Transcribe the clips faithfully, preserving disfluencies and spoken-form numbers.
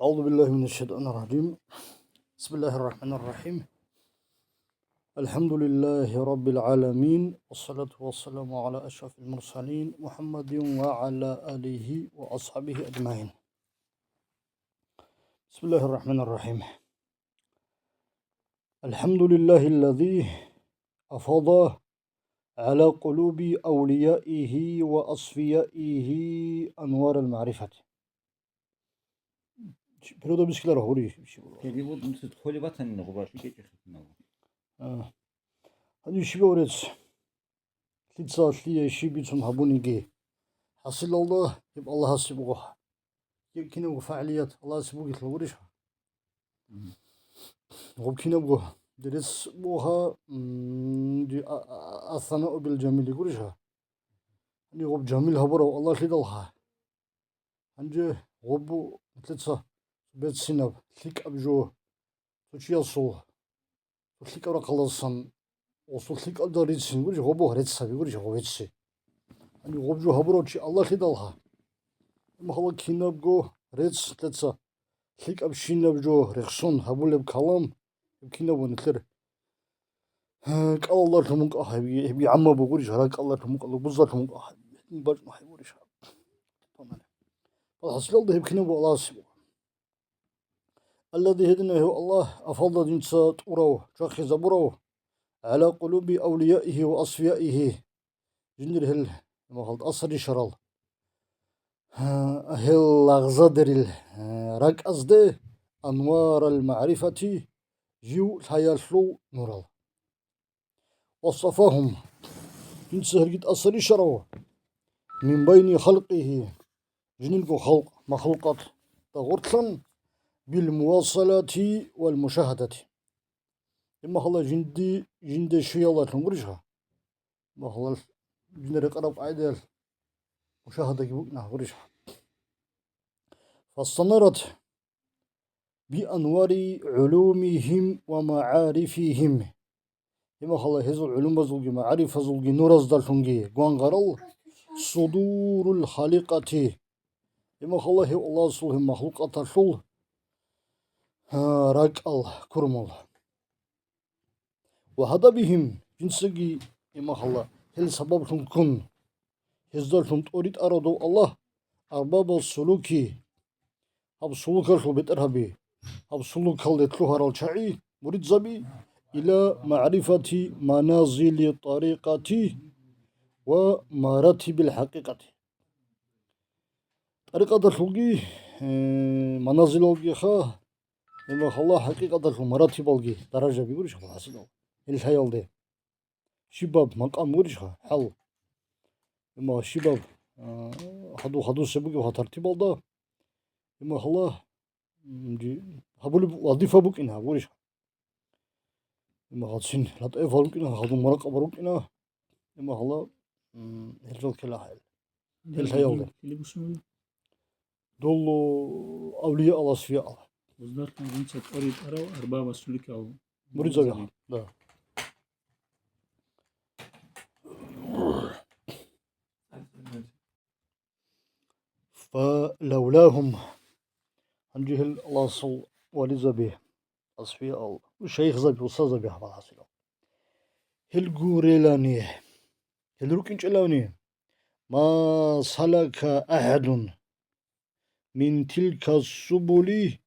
أعوذ بالله من الشيطان الرجيم. بسم الله الرحمن الرحيم. الحمد لله رب العالمين، والصلاة والسلام على أشرف المرسلين محمد وعلى آله وأصحابه أجمعين. بسم الله الرحمن الرحيم. الحمد لله الذي أفاض على قلوب أوليائه وأصفيائه أنوار المعرفة. Перевод бискилара гьури. Перевод нуцид холебатанина гъубашлъи кечӀехъинав. А. Гьанив щибав рецц? Лъица лъие щиб бицун гьабуниги, хӀасилалда гьеб Аллагьасе буго. Киб-, кинабго фагӀалият Аллагьасе бугелъул гурищ? Мгм. Гъуб кинабго дерец бугьа, м, ди-, а, а, а, асанаъу бил жамили гурищ? Гьанив гъуб жамил гьабурав Аллагьлъидалха. Гьанже гъубу лъица беццинаб, лъикӀаб жо, цо чиясул, цо лъикӀаб рахъалдасан, гъосул лъикӀабда рицин гурищ, гъубу реццаби гурищ, гъо вецци. Гьанив гъуб жо гьабурав чи Аллагьлъидалха. Амма гьала кинабго рецц лъица лъикӀабщинаб жо рехсон гьабулеб калам, гьеб кинабго нилъер кӀалалда лъумукӀа, гьебги, гьебги гӀамма бугурищ, гьаракь кӀалалда лъумукӀа, лугбузда лъумукӀа, гьеб бачӀун гьайгурищ. Бал хӀасилалда гьеб кинабго Аллагьасе буго. Аллади гьединав гьев Аллагь, афалда жинца тӀурав, чвахизабурав, гӀала къулуби авлияихи ва асфияихи, жиндир гьел, гьал тӀаса ришарал, гьел лагъзадерил ракӀазде анварал магӀрифати, жив лъаялъул нурал. Васафагьум, жинца гьелги тӀаса ришарав, мин байни халкъигьи, жинирго халкъ, махлукъатда гъорлъан, бил мувасалати вал мушагьадати. Имахала жинди, жинде щуялалъун гурищха? Махалал жинда рекъараб къайдаялъ мушагьадаги букӀина гурищха? Фастанарат би анвари гӀулумихим ва магӀарифихим. Имахала гьезул гӀулумазулги магӀарифазулги нураздалъунги гвангъарал судурул халикъати. Имахала гьев Аллагьасул гьев махлукъаталъул, а, ракӀал курмул. Ва гьадабихим, жинцаги имахала гьел сабаблъун ккун, гьездалъун тӀоритӀарадав Аллагь, арбабал сулуки, гьаб сулукалъул бетӀергьаби, гьаб сулукалде лъугьарал чагӀи, муридзаби, ила магӀрифати маназили тӀарикъати ва маратибил хӀакъикъати. ТӀарикъаталъулги, э, маназилалгиха, имахала хӀакъикъаталъул маратибалги даражаби гурищ хасидал, гьел лъаялде. Щибаб макъам гурищха, хӀал. Имаха щибаб, а, хадур-хадусеб бугебха тартибалда, имахала, м, жи-, гьабулеб вазифа букӀина гурищха. Имахацин латӀаифал рукӀина, хадур муракъаба рукӀина, имахала, м, гьел жал ккела хӀел. Гьел лъаялда. Дол авлиял асфиял. Гьезда жинца тӀоритӀарал арбаб асуликал муридзаби. Да. Фалавлагьум. Гьанже гьел Аллагьасул вализаби, асфиял, шайихзаби, устазаби гьабал хасила. Гьел гурелани, гьел рукӀинчӀелавни, ма салака ахӀадун мин тилка субули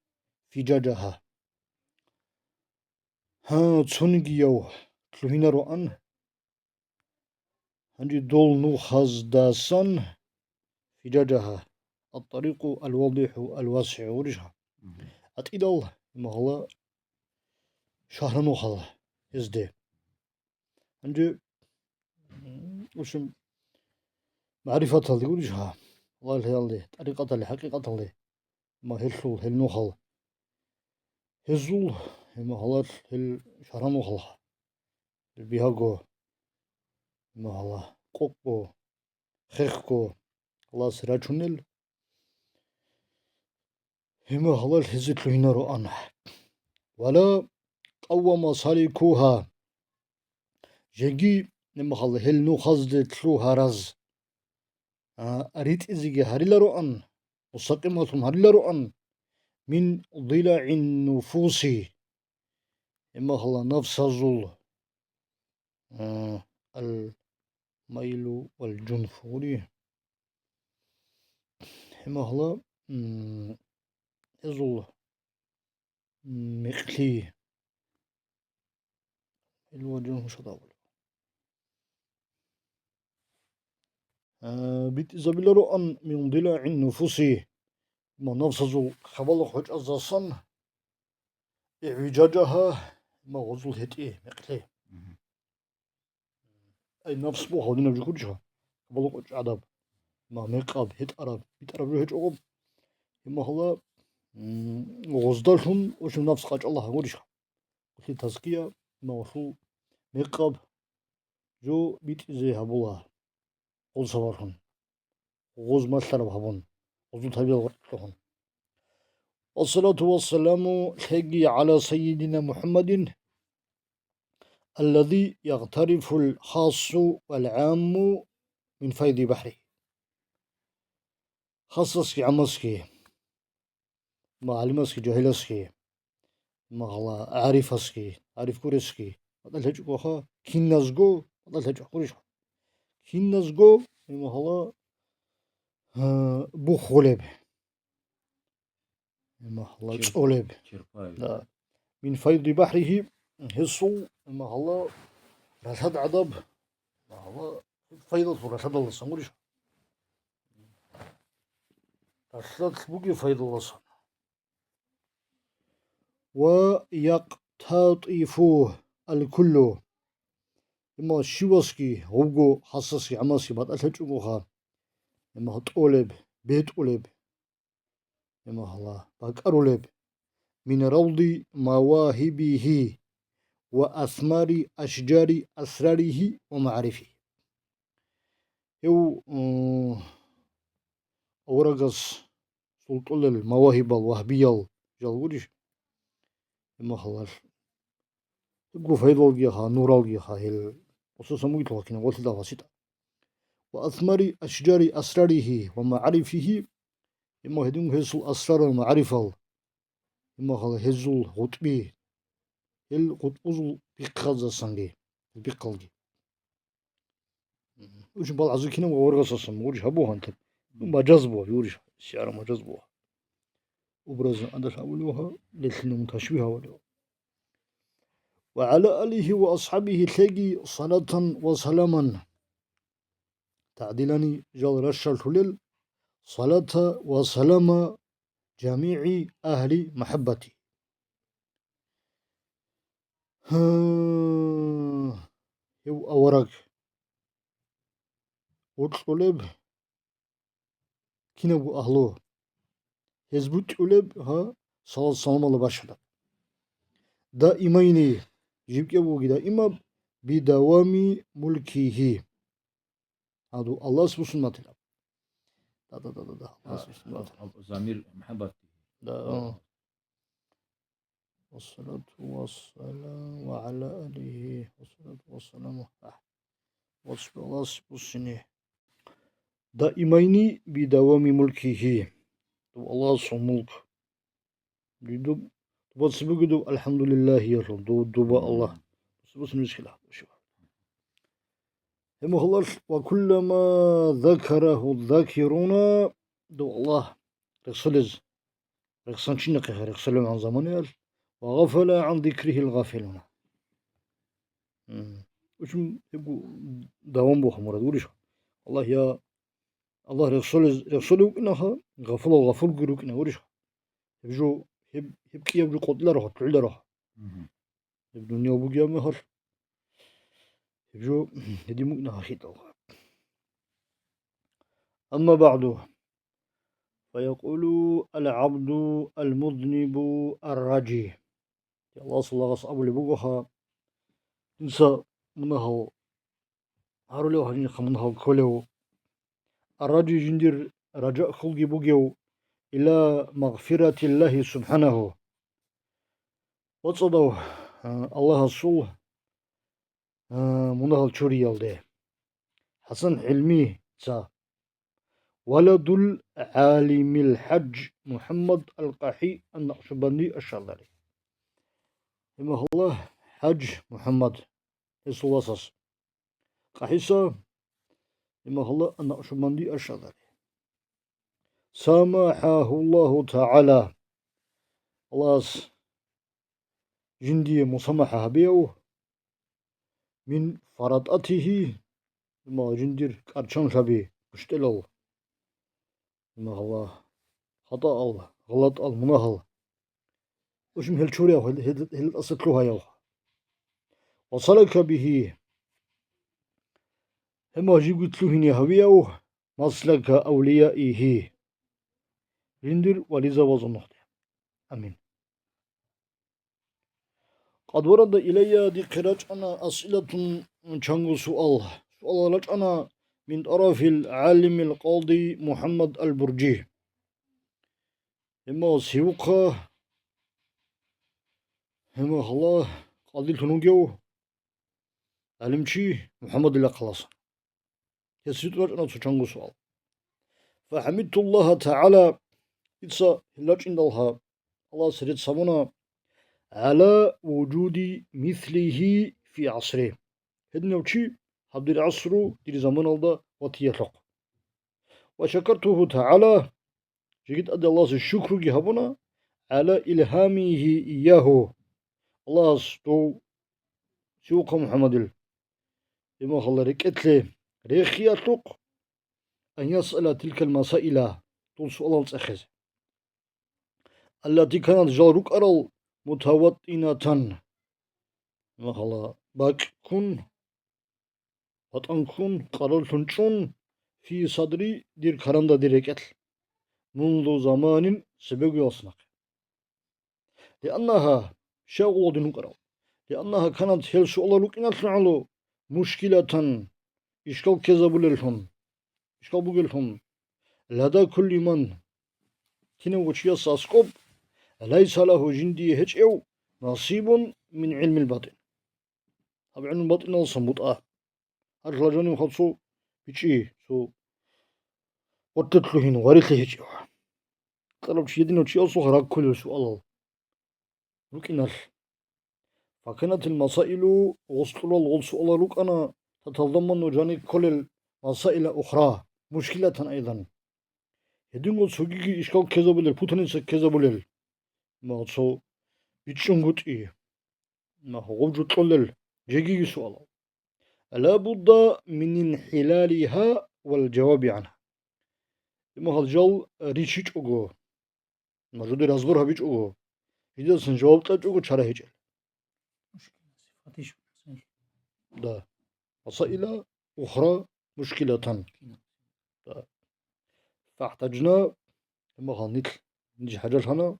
фижажаха. Гьа, цонигияв лъугьинароан, гьанже дол нухаздасан фижажаха, ат-тарикъу ал-вадихӀу ал-васигӀу гурищха. Мгм. АтӀидал, магьала, шагьранухъал гьезде. Гьанже, м, в общем, магӀрифаталде гурищ гьа, Аллагьлъиялде, тӀарикъаталде, хӀакъикъаталде, ма гьелъул, гьел нухал. Гьезул, гьема гьалал, гьел шагьранухъалха. Гьел бигьаго, гьема гьала, къокъго, хехго, Аллагьасе рачунел. Гьема гьалал гьезие лъугьинароан. Вала къаввама саликугьа. Жеги, гьема гьала, гьел нухазде лъугьараз, а, ритӀизеги гьарилароан, мустакъималъун гьарилароан, من ضلع النفوس, имахала нафсазул, а, الميل والجنح гури. Имахала, м, гьезул микьлъи. Гьел ваджун шадавулев. А, битӀизабилароан من ضلع النفوس, ма нафсазул хабала хӀочӀаздасан, إعوجاجها, ма гъозул гьетӀи, микьлъи. Мгм. Ай, нафс буго гьадинаб жо гурищха? Хабала хӀочӀадаб, ма мекъаб, гьетӀараб, битӀараб жо гьечӀого. Имахала, м, гъоздалъун, в общем, нафс къачӀала гьагурищха? Гъолъи тазкия, ма гъолъул мекъаб жо битӀизе гьабула, гъоз гьабалъун, гъоз малъараб гьабун, гъозул табиал гъоркьлъун. والصلاة والسلام لجي على سيدنا محمد الذي يغترف الخاص والعام من فيض بحره. Хасасги гӀамасги, ма гӀалимасги жагьиласги, ма гьала гӀарифасги, гӀариф гуресги батӀал гьечӀогоха, киназго батӀал гьечӀо гурищ. Киназго, ма гьала, а, бухулеб. Имахала Чир-, цӀолеб. Чирпай. Да. من فيض بحره, гьесул, имахала, ралъад гӀадаб, имахала, пайдалъул ралъадаласан гурищ. Ралъад бугеб пайдаласан. ويقتطف الكل. Имахала щивасги, гъубго хасасги гӀамасги батӀал гьечӀогоха, имахала тӀолеб, бетӀулеб. Имахала бакӀарулеб, من روض مواهبه وأثمار أشجار أسراره ومعارفه. Гьев, м, аварагас султӀулел мавагьибал, вагьбиял жал гурищ? Имахалал. Гьебго файдалгиха, нуралгиха гьел, хусусан бугелъулха кинаб гъолъидал гьаситӀа. وأثمار أشجار أسراره ومعارفه, имма гьедин гьесул асрарал магӀарифал, имма гьала гьезул гъутӀби, гьел гъутӀбузул бихъазасанги, бихъалги. Учун балгӀазул кинаб аварагасасан гъурищ гьабугьан тек. Ну, мажаз бугьа, гъурищ, сиара мажаз бугьа. Образно адалъ авулев гьа, лелъинамун ташбигь авулев. وعلى آله وأصحابه лъеги صلاة وسلاما. ТагӀдилани жал ращалъулел صلاة وسلام جميع أهل محبته. Гьа, гьев авараг вокьулеб кинабго агьлу, гьез бутӀулеб, гьа, салат-саламалда бащадаб. دائمين, жиб кӀеб буги даимаб, بدوام ملكه. Гьадув Аллагьас бусун батилаб. Да, да, да, да, да. Аллагьас бусун батилаб. Замир МухӀаммад. Да, а. والصلاة والسلام على آله والصلاة والسلام. А. Аллагьас бусине. دائمين بدوام ملكه. Дов Аллагьасул мулк. Дидуб, дуба цебеги дуб, алхӀамдулиллагьиялъул, ду-, дуба Аллагь. Бусурбусун мискила. Гьеб мухьалалъ, وكلما ذكره الذاكرون, дов Аллагь рехсолез, рехсанчинахъеха рехсолебгӀан заманаялъ, وغفل عن ذكره الغافلون. М. Учун гьебго давам буха мурад гурищ? Аллагь я, Аллагь рехсолез, рехсолев вукӀинаха, гъафулал гъафулги рукӀина гурищ? Гьеб жо, гьеб, гьеб кӀияб жо къотӀилароха, лъугӀилароха. Мгм. Гьеб дуниял бугеб мехалъ, гьеб жо гьедин букӀина хитӀал. أما بعد، فيقول العبد المذنب الراجي. Аллагьасул лагъас абулеб бугоха, дица мунагьал гьарулев гьанихъа мунагьал кколев. Арраджи жиндир ражаъ хьулги бугев, إلى مغفرة الله سبحانه. ВацӀцӀадав, а, Аллагьасул, а, мунагьал чуриялде. ХӀасан ХӀилмица. ولد العالم الحاج محمد القحي النقشبندي الشاذلي. Гьеб мехалъ ХӀаж МухӀаммад, гьесул васас. КъахӀиса, гьеб мехалъ Накъшубанди аш-Шазали. Самахьагьуллагьу тагӀала. Аллагьас жиндие мусамахӀа гьабеяв, мин фаратӀатигьи, гьеб мехалъ жиндир кӀарчанлъаби, гущтӀелал. Гьеб мехалъ хатӀаал, гъалатӀал, мунагьал. Ушим гьел чураяв, гьел, гьел, гьел тӀаса лъугьаяв. Ва салака бигьи. Гьеб мехалъ жибги лъугьине гьавияв, маслака авлияигьи. Жиндир вализабазул нухде. Амин. Къад варада илайя, дихъе рачӀана, асъилатун, чанго суал. Суалал рачӀана мин тӀарафил гӀалимил къади МухӀаммад ал-Буржи. Гьеб мехалъ гьевухъа, гьеб мехалъ къадилъун вугев гӀалимчи МухӀаммадил рахъаласан. Гьес ритӀун рачӀана цо чанго суал. ФахӀамидтуллагьа тагӀала, дица гьел рачӀиндалха Аллагьасе рецц гьабуна, гӀала вужуди мислигьи фи гӀасри. Гьединав чи гьаб дир гӀасру, дир заманалда ватиялъухъ. Ва шакартугьу тагӀала, жеги тӀаде Аллагьасе шукруги гьабуна, гӀала илгьамигьи иягьу, Аллагьас дов, цевухъа МухӀаммадил, гьеб мехалъ рекӀелъе рехиялъухъ, ан ясъала тилкал масаила, дол суалал цӀехезе. Аллати канат, жал рукӀарал, мутаваттӀинатан, гьеб мехалъ бакӀ ккун, батӀан ккун, къарарлъун чӀун, фи садри, дир каранда, дир рекӀелъ, мунзу заманин, цебегоялдаса нахъе. Лианнагьа, щай гъуладин рукӀарал? Лианнагьа канат, гьел суалал рукӀиналъун гӀоло, мушкилатан, ишкал ккезабулеллъун, ишкал бугеллъун, лада кулли ман, кинавго чияс аскӀоб, лайса лагьу, жиндие гьечӀев, насибун мин гӀилмил батӀин. Гьаб гӀилму батӀиналдасан бутӀа. Гьарилъа жанив хъацу бичӀчӀи, цо гъоркье лъугьин, гъварилъи гьечӀев. Кьарав чи гьединав чиясухъ раккулел суалал рукӀиналъ. Факанатил масаилу, гъос кьурал гъол суалал рукӀана, таталдаману, жани кколел, масаила ухра, мушкилатан айдан. Гьединго цогиги ишкал ккезабулел, путаница ккезабулел. Ма цо бичӀчӀунгутӀи. Ма гъов жо кьолел жегиги суалал. Ла будда мин инхӀилалиха вал жаваби гӀанха. Гьеб мехалъ жал ричичӀого, ма жуде разбор гьабичӀого, жидедасан жаваб кьечӀого чара гьечӀел. Да. Масаила ухра мушкилатан. Да. ФахӀтажна, гьеб мехалъ нилъ, ниж хӀажалъана,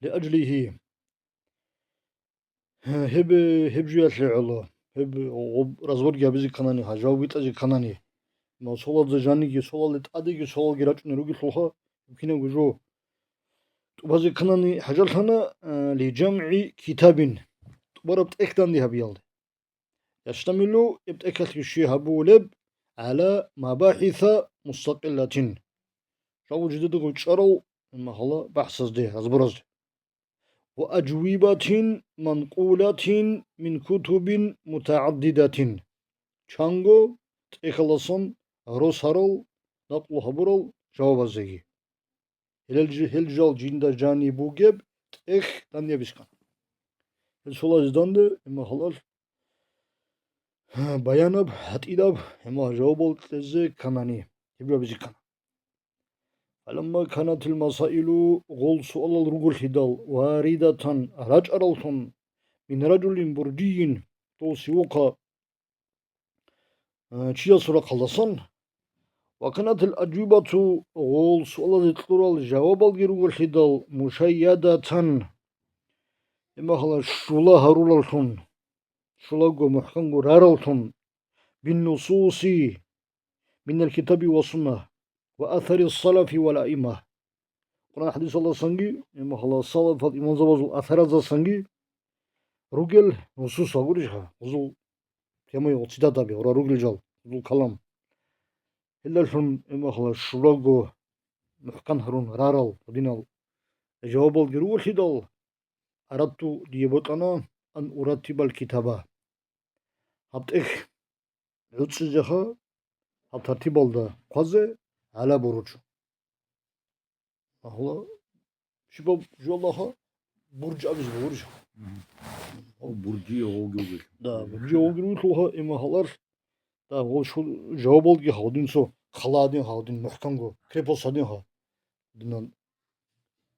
лиажлигьи. Гьеб, гьеб жуялъе гӀоло, гьеб гъоб разборги гьабизе кканани, гьа, жаваб битӀазе кканани, ма суалазда жаниги, суалалде тӀадеги суалалги рачӀунел ругелъулха, гьеб кинабго жо тӀубазе кканани хӀажалъана, а, ли жамгӀи китабин, тӀубараб тӀехь данде гьабиялде. Яштамилу, гьеб тӀехьалъ щвей гьабулеб, гӀала мабахӀиса мустакъиллатин. Жаваб жидедаго чӀарал, гьеб мехалъ бахӀсазде, разборазде. Ва ажвибатин манкъулатин мин кутубин мутагӀаддидатин. Чанго тӀехьалдасан росарал, накълу гьабурал жавабазеги. Гьел жи-, гьел жал жинда жаниб бугеб тӀехь данде бискан. Гьел суалазе данде, гьеб мехалъ, баянаб, гьатӀидаб, гьеб мехалъ жавабал кьезе кканани, гьеб жавабизе ккана. Фаламма канатил масаилу, гъол суалал ругелъидал, варидатан, рачӀараллъун, мин ражулин буржийин, дол сивухъа, а, чиясул рахъалдасан, ва канатил ажвибату, гъол суалазе кьурал жавабалги ругелъидал, мушайядатан, гьеб мехалъ щула гьарулаллъун, щулаго мухӀканго рараллъун, биннусуси, минал китаби ва сунна, ва асари салафи вал аимма. Къуран хӀадисалдасанги, гьеб мехалъ салафал имамзабазул асаразасанги ругел нусус гьагурищха, гьезул темаялъул цитатаби, гьура ругел жал, гьезул калам. Гьелдалъун, имахъала, щулаго мухӀкан гьарун рарал гьадинал жавабалги ругелъидал, арадту, дие бокьана, ан ураттибал китаба, гьаб тӀехь гӀуцӀизеха, гьаб тартибалда хъвазе гӀала буруч. Агьла, щибаб жоялдаха бурж абизе бугурищ? Мгм. О, буржи гъоги вугел. Да, буржи гъоги вугелъулха, имахъалар. Да, гъол шу-, жавабалги гьадинцо хъаладин гьадин мухӀканго, крепость гьадинха. Динан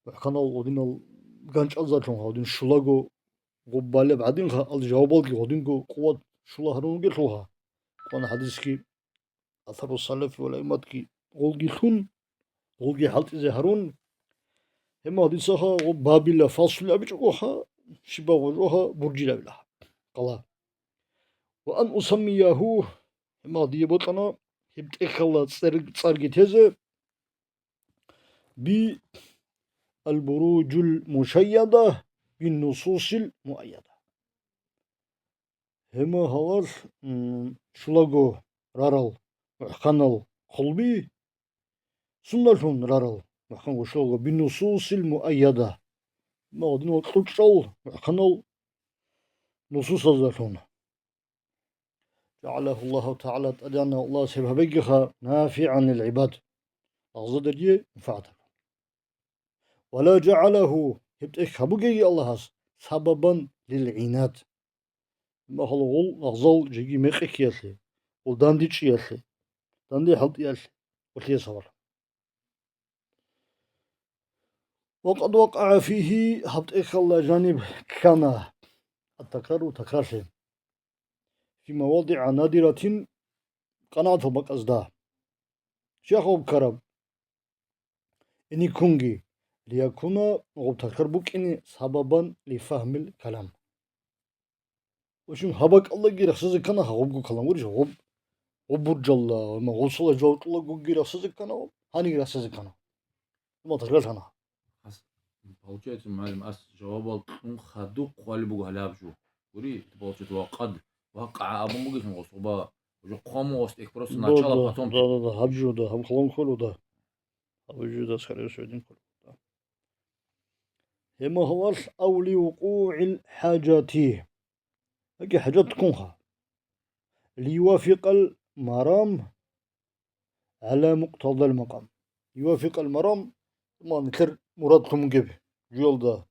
мухӀканал гъодинал ганчӀалзаблъун гьадин щулаго гъуб балеб гьадинха, ал жавабалги гъодинго къуват щула гьарун вугелъулха. Къуръан хӀадисги Асару салафи вал аимматги гъолги лъун, гъолги хӀалтӀизе гьарун, гьеб гьадисаха гъо бабила фаслули абичӀогоха, щибаб гъожоха буржилабилаха. Къала. Ва ан усаммиягьу, гьеб дие бокьана, гьеб тӀехьалда цӀер-, цӀарги тезе, би албуруджул мушайяда бин нусусил муайяда. Гьема гьалар, м, щулаго рарал мухӀканал хъулби, сунналъун рарал мухӀканго щулаго бинусусил муайяда, магъдинал кьучӀал мухӀканал нусусаздалъун. ЖагӀалаху Аллагьу тагӀала, тӀадегӀанав Аллагьас гьеб гьабегиха нафигӀан лил гӀибад, лагъзадерги манфагӀат гьабун. Ва ла жагӀалагьу, гьеб тӀехь гьабугеги Аллагьас, сабабан лил гӀинад. Магьал гъул лагъзал жеги мекъи ккиялъе, гъул дандечӀиялъе, данде хӀалтӀиялъе, гъулъие сабаб. Ва къад вакъагӀа фигьи, гьаб тӀехьалда жаниб ккана, ат-такрару, такрарлъи, фи мавадигӀа надиратин, къанагӀатал бакӀазда. Щай гъоб ккараб? Иниккунги, лиякуна, гъоб такрар букӀине сабабан лифагьмил калам. В общем, гьаб бакӀалдаги рехсезе ккана гъобго калам, гурищ, гъоб, гъоб буржалда, ва гъосала жаваб кьолагоги рехсезе ккана, гьаниги рехсезе ккана. Амма такрарлъана. Ас, получается, мугӀалим, ас жавабал кьун хадуб хъвалеб буго гьале гьаб жо. Гури, получается, ва къад вакъагӀа абун бугелъун гъос, гъоба, уже хъван мугъос тӀехь просто начало, потом. Да, да, да, гьаб жо, да, гьаб калам кколо, да. Гьаб жо, да, скорее всего, дин кколо, да. Гьема гьавалъ ав ли вукъугӀил хӀажати. Яги хӀажат ккунха. Лиювафикъал марам гӀала мукътадал макъам. Ювафикъал марам, ма, нилъер мурад лъун бугеб жуялда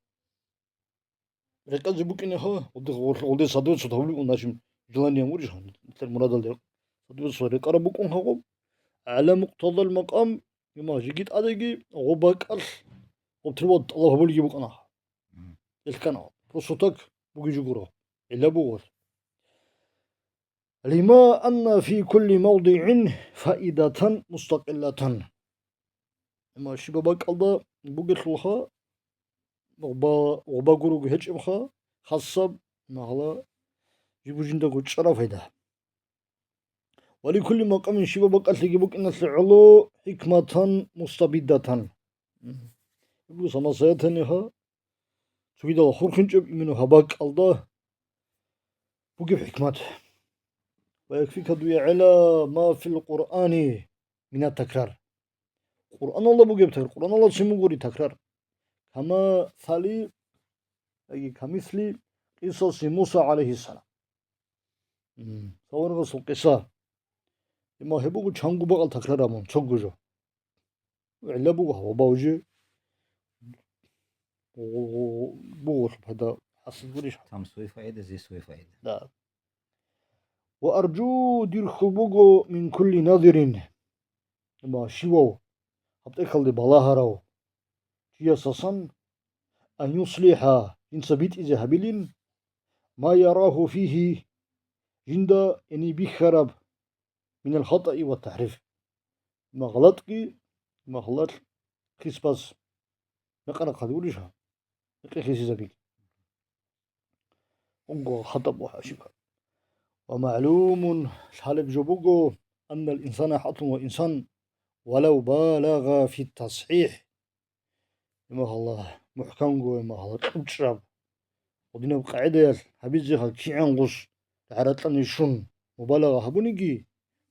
рекъезе букӀинеха, гъулде, гъулде соответствовать гьабулеб, значит, желание гурищ, нилъер мурадалде соответствовать рекъараб букӀун гьагъуб, гӀала мукътадал макъам, има жеги тӀадеги, гъоб бакӀалъ, гъоб тирвал тӀалаб гьабулеги букӀана. Мгм. Элъ ккана. Просто так бугеб жо гуро. ГӀилла буго. Лима анна фи кулли мавдигӀин фаидатан мустакъиллатан. Има щибаб бакӀалда бугелъулха, гъоба, гъоба гуруго гьечӀебха, хасаб, магьала, жибу жиндаго чӀараб пайда. Ва ликулли макъамин, щибаб бакӀалъеги букӀиналъе гӀоло хӀикматан мустабидатан. Ибн Самасаятаниха цогидал хурхинчӀеб имину гьаб бакӀалда бугеб хӀикмат. Ва якфика дуе гӀела ма фил Къуръани мина такрар. Къуръаналда бугеб такрар, Къуръаналда цин бугури такрар. Кама сали, яги камисли къисаси Муса гӀалайгьиссалам. М, Саваргъасул къиса. Има гьеб буго чанго бакъал такрар абун, цого жо. ГӀилла буго гьав, бавжи буго пайда хӀасил гурищ? Там свой фаида, здесь свой фаида. Да. Ва аржу, дир хьул буго, мин кулли назирин, ва щивав, гьаб тӀехьалде балагьарав чиясасан, ан юслихӀа, жинца битӀизе гьабилин, ма ярагьу фигьи, жинда, яни, бихьараб, минал хатӀаи ва тахӀриф. Ма гъалатӀги, ма гъалатӀ хисбаз мекъарахъад гурищ гьаб? Мекъи хисизабиги. Унго хатӀаб ва хӀашиб. Ва магӀлумун, лъалеб жо буго, аннал инсана, хӀакълъун ва инсан, валав балагъа фи тасхӀихӀ, имагьалла, мухӀкамго, имагьалла, кьучӀраб, гъудинаб къагӀидаялъ гьабизеха кигӀан гъус гӀаратлъани щун мубалагъа гьабуниги,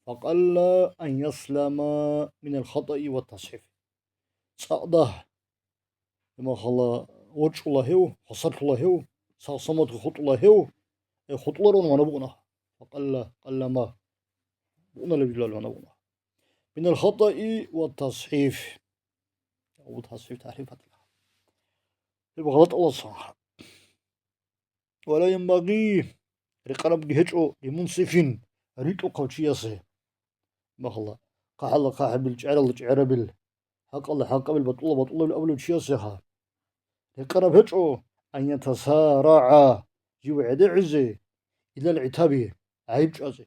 فقل أن يسلم من الخطأ والتصحيف. ЦӀакъ дагь, имахала, ворчӀула гьев, хвасарлъула гьев, сагъ-саламатго хутӀула гьев, э, хутӀуларун вана букӀуна. فقل, قلما, букӀуналеб жо вана букӀуна. من الخطأ والتصحيف. Абу тасхӀиф, тахӀриф гьатӀила. Гьеб гъалатӀаласан. ولا ينبغي, рекъарабги гьечӀо, لمنصف, ритӀухъав чиясе. Имахала, хъахӀалда хъахӀабил, чӀаралда чӀарабил, хӀакъалда хӀакъабил, батӀулалда батӀулабил абулев чиясеха. Рекъараб гьечӀо, أن يتسارع, жив гӀедегӀизе, إلى العتاب, гӀайиб чӀвазе.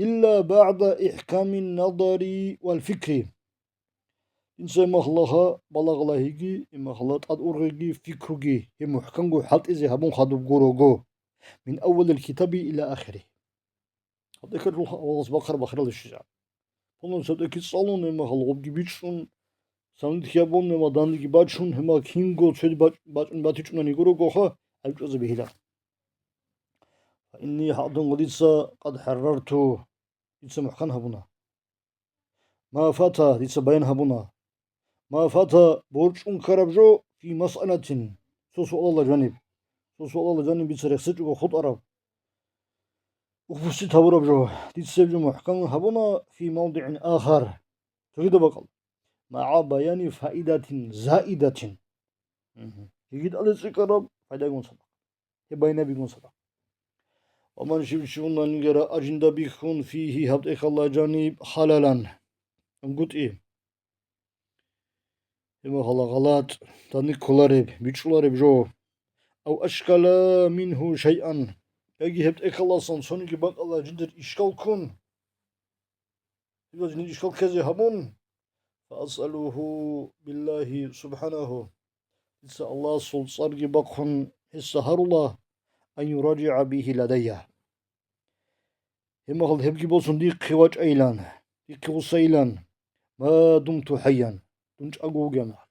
إلا بعد إحكام النظر والفكر. Дица имахалаха балагъалагьиги, имахала тӀад ургъиги, фикруги, гьеб мухӀканго хӀалтӀизе гьабун хадуб гурого, من أول الكتاب إلى آخره. Гьаб тӀехьалъул гьавалас бахъараб бахъаралда щвезегӀан. Полночи тӀехьги цӀалун, имахал гъубги бичӀчӀун, самлидхьи абун, имахал данлиги бачун, имахал кинго цоги бач-, бачӀун батичӀунани гурогоха, гӀайиб чӀвазе бегьила. فإني, хӀакъ дуе дица, قد حررت, дица мухӀкан гьабуна. ما فات, дица баян гьабуна. ما فات, борчӀун ккараб жо, في مسألة, цо суалалда жаниб. Цо суалалда жаниб дица рехсечӀого хутӀараб, упустить гьабураб жо, дица гьеб жо мухӀкан гьабуна, في موضع آخر, цогидаб бакӀалда. مع بيان فائدة زائدة. Мгьу. ГьигитӀалде цӀикӀкӀараб пайдагун цадахъ. Гьеб байнабигун садахъ. ومن, щив чи вуна нигера, أجد, бихьун, فيه, гьаб тӀехьалда жаниб, خللا, унгутӀи. Имахала гъалатӀ, данде кколареб, бичӀчӀулареб жо. أو أشكل منه شيئا, яги гьеб тӀехьалдасан цониги бакӀалда жиндир ишкал ккун. Гьеб жиндир ишкал ккезе гьабун, فأسأله بالله سبحانه, дица Аллагьасул цӀарги бахъун гьесда гьарула, أن يراجع به لدي, гьеб мехалда гьебги босун дихъе вачӀайилан, дихъе вуссайилан, ما دمت حيا, дун чӀаго вугеб мехалъ.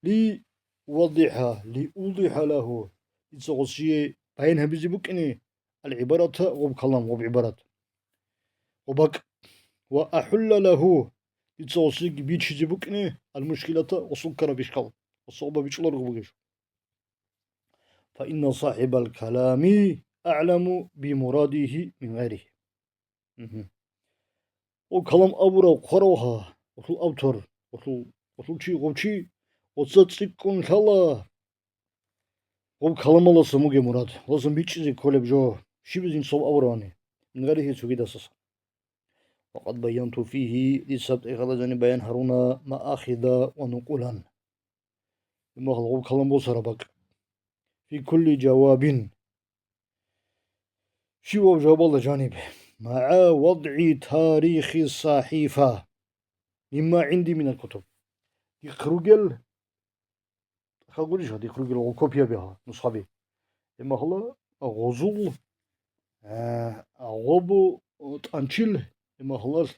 لأوضح, لأوضح له, дица гъосие баян гьабизе букӀине, العبارة, гъоб калам, гъоб гӀибарат, гъоб бакӀ. وأحل له, дица гъосиеги бичизе букӀине, المشكلة, гъосул ккараб ишкал, гъосда гъоб бичӀчӀуларого бугеб жо. فإن صاحب الكلام أعلم بمراده من غيره. Мгьу. Гъоб калам абурав хъваравха, гъолъул автор, гъолъул, гъолъул чи, гъоб чи, гъоца цӀикӀкӀун лъала гъоб каламалдасан бугеб мурад, гъосан бичӀчӀизе кколеб жо, щиб инсул абуравани, من غيره, цогидасасан. وقد بينت فيه, дица гьаб тӀехьалда жаниб баян гьаруна, مآخذا ونقولا, имахал гъоб калам босараб бакӀ. في كل جواب, щивав жавабалда жаниб, مع وضع تاريخ الصحيفة مما عندي من الكتب. Дихъ ругел, тӀахьал гурищ, дихъ ругел гъоб копияби гьа, нусхаби. Имахала гъозул, э, гъоб тӀанчил, имахалалъ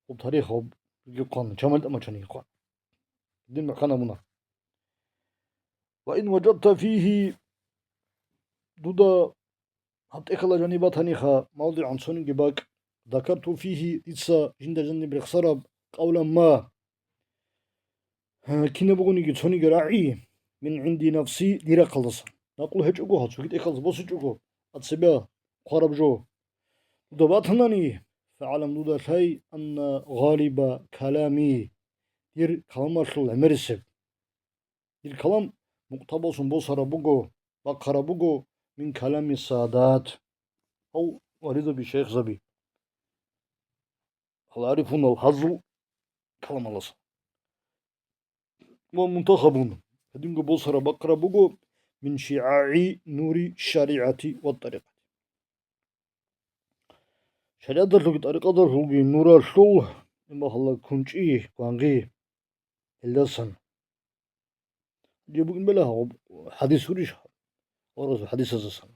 гъоб тарих гъоб гихъан, чамал тӀамачаниги хъван. Дин мухӀкан абуна. وإن وجدت فيه, дуда гьаб тӀехьалда жаниб батаниха, موضعا, цониги бакӀ, ذكرت فيه, дица жинда жаниб рехсараб, قولا ما, кинаб бугониги цониги рагӀи, من عند نفسي, дир рахъалдасан. Накълу гьечӀого гьа, цоги тӀехьалдаса босичӀого, от себя хъвараб жо дуда батанани, فاعلم, дуда лъай, أن غالب كلامي, дир каламалъул гӀемерисеб. Дир калам мукътабазун босараб буго, бахъараб буго من كلام السادات, гьав вализаби, шайихзаби, العارفون, гьазул каламалдаса. ومنتخب, гьединго босараб бахъараб буго من شعاع نور الشريعة والطريقة. ШаригӀаталъулги тӀарикъаталъулги нуралъул, имахалла, кунчӀи, гвангъи, гьелдасан. Гьеб букӀин бела гьаб хӀадис гурищ? Гъорасул хӀадисаздасан.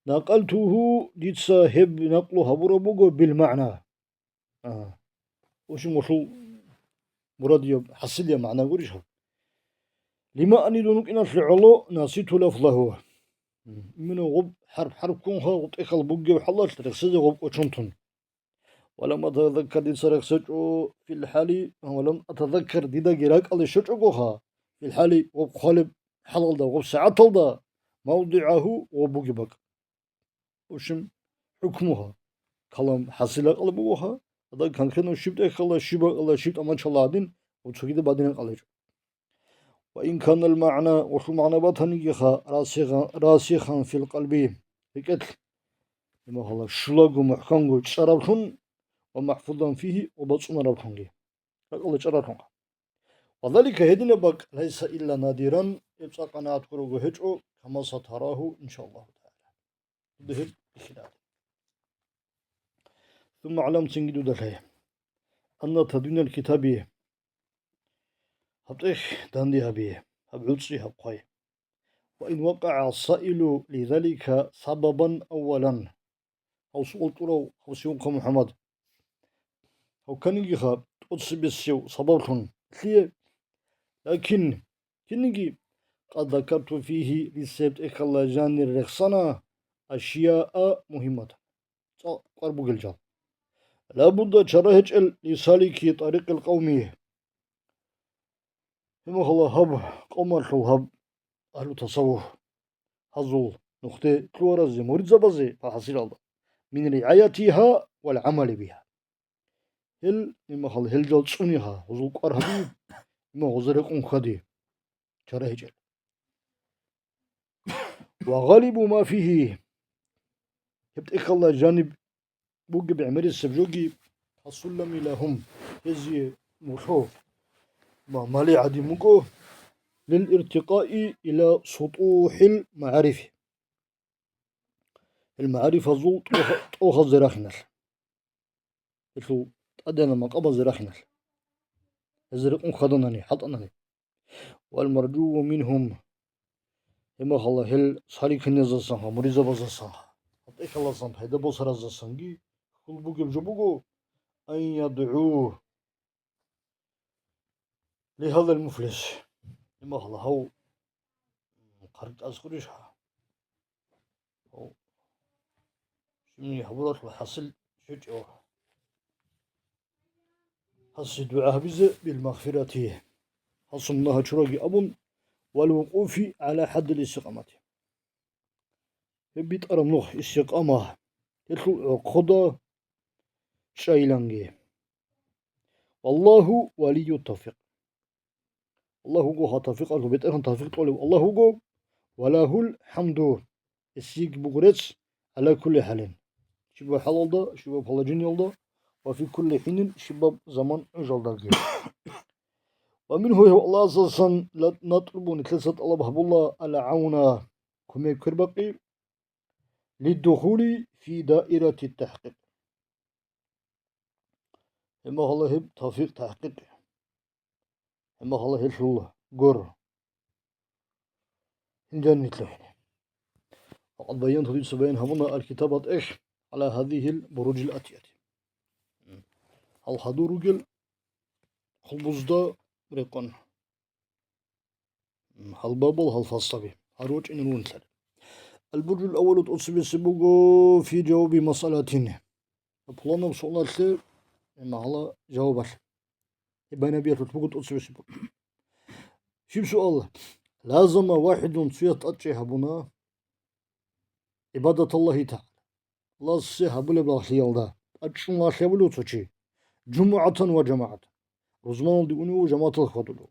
نقلته, дица гьеб накълу гьабураб буго, بالمعنى. Агьа. Ушин гъолъул мурадияб, хӀасилияб магӀна гурищ гьаб? لما, ани дун вукӀиналъе гӀоло, نسيت لفظه. Именно гъуб хӀарп-хӀарпгун ха гъуб тӀехьал бугеб хӀалалъ рехсезе гъуб кӀочон тун. Валам атазаккар дица рехсечӀо фил хӀали, валам атазаккар дидаги ракӀалде щочӀого ха, фил хӀали гъуб хъвалеб хӀалалда гъуб сагӀаталда, мавдигӀагьу гъуб бугеб бакӀ. В общем, хӀукмуха. Калам хӀасил ракӀалда бугоха, ада конкретно щиб тӀехьалда, щиб бакӀалда, щиб тӀамачалда гьадин, гъуб цогидаб гьадин ракӀалда гьечӀо. Ва ин канал магӀна, гъулъул магӀна батанигиха, расихан, расихан фил къалби, рекӀелъ, имахала щулаго мухӀканго чӀараблъун, ва махӀфузан фигьи, ва бацӀцӀунараблъунги, ракӀалда чӀараблъунха. Ва залика, гьединаб бакӀ, лайса илла надиран, гьеб цӀакъ анагӀат гурого гьечӀо, кама сатарагьу, иншааллагьу тагӀала. Гьеб бихьинаб. Сумма гӀалам, цинги дуда лъай. Анна тадвинал китаби, гьаб тӀехь данде гьабе, гьаб гӀуцӀи, гьаб хъвай. Ва ин вакъагӀа саилу лизалика сабабан аввалан. Гьав суал кьурав, гьав сивухъа МухӀаммад. Гьав кканигиха тӀоцебесев сабаблъун. Лъие? Лакин кинниги, къад закарту фигьи, дица гьеб тӀехьалда жанир рехсана, ашияа мухьимматан, цӀакъ кӀвар бугел жал. Лабудда, чара гьечӀел, лисалики тӀарикъил къавми. Гьеб мехалда гьаб къавмалъул гьаб агьлу тасаввуф, гьазул нухде лъугьаразе, муридзабазе, пахӀасиралда, мин риаятиха вал гӀамали биха. Гьел, имахал, гьел жал цӀуниха, гьузул кӀвар гьаби, има гьузе рекъон хьади, чара гьечӀел. Ва гъалибу ма фигьи, гьеб тӀехьалда жаниб бугеб гӀемерисеб жоги, тасуллами лагьум, гьезие мулъо ва мали гӀадин буго, лил иртикъаи ила сутухӀил магӀарифи. Гьел магӀарифазул тӀоха-, тӀохазе рахиналъ. Гьелъул тӀадегӀанаб макъабазе рахиналъ. Гьезда рекъон хьаданани, хӀалтӀанани. Вал маржуу мингьум. Гьеб мехалда гьел саликаниязасан ха, муридзабазасан ха, гьаб тӀехьалдасан пайда босаразасанги хьул бугеб жо буго, ан ядгӀу лигьазал муфлис. Гьеб мехалда гьав хъаркьаз гурищ ха? Гьав щибниги гьабуралъул хӀасил щвечӀев. Гьасие дугӀа гьабизе, бил магъфирати, гьасул мунагьал чураги абун, вал вукъуфи гӀала хӀаддил истикъамати. Гьеб битӀараб нух, истикъама, гьелъул гӀорхъода чӀайиланги. Валлагьу валию тавфикъ. Аллагь вуго гьа тавфикъалъул бетӀергьан, тавфикъ кьолев Аллагь вуго. Ва лагьул хӀамду, гьесие буго рецц, гӀала кулли хӀалин, щибаб хӀалалда, щибаб положениялда, ва фи кулли хӀинин, щибаб заман гӀужалдаги. Ва мингьу, гьев Аллагьасдасан, ла-, натлубу, нилъеца тӀалаб гьабула, ал-гӀавна, кумек квербакъи, лиддухули фи даирати тахӀкъикъ. Гьеб мехалда гьеб тавфикъ, тахӀкъикъ. Гьеб мехалда гьелъул гор. Гьинжан нилъехъе. Ва къад баянту, дица баян гьабуна, аль-китаб, гьаб тӀехь, гӀала гьазихьил буружил атияти, гьал хадур ругел хъулбузда рекъон. Гьал бабал, гьал фасаби гьаручӀин рунлъар. Аль-буржул аввалу, тӀоцебесеб буго, фи жаваби масъалатин, пуланаб суалалъе, гьеб мехалда жавабалъе. Гьеб байнабиялъулъ буго тӀоцебесеб буго. Щиб суал? Лазама вахӀидун, цояс тӀадчӀей гьабуна гӀибадаталлагьи тагӀала, Аллагьасе гьабулеб лагълъиялда тӀадчӀун лагълъи гьабулев цо чи, жумугӀатан ва жамагӀатан, рузманалде унев вуго, жамагӀаталъ хьвадулев,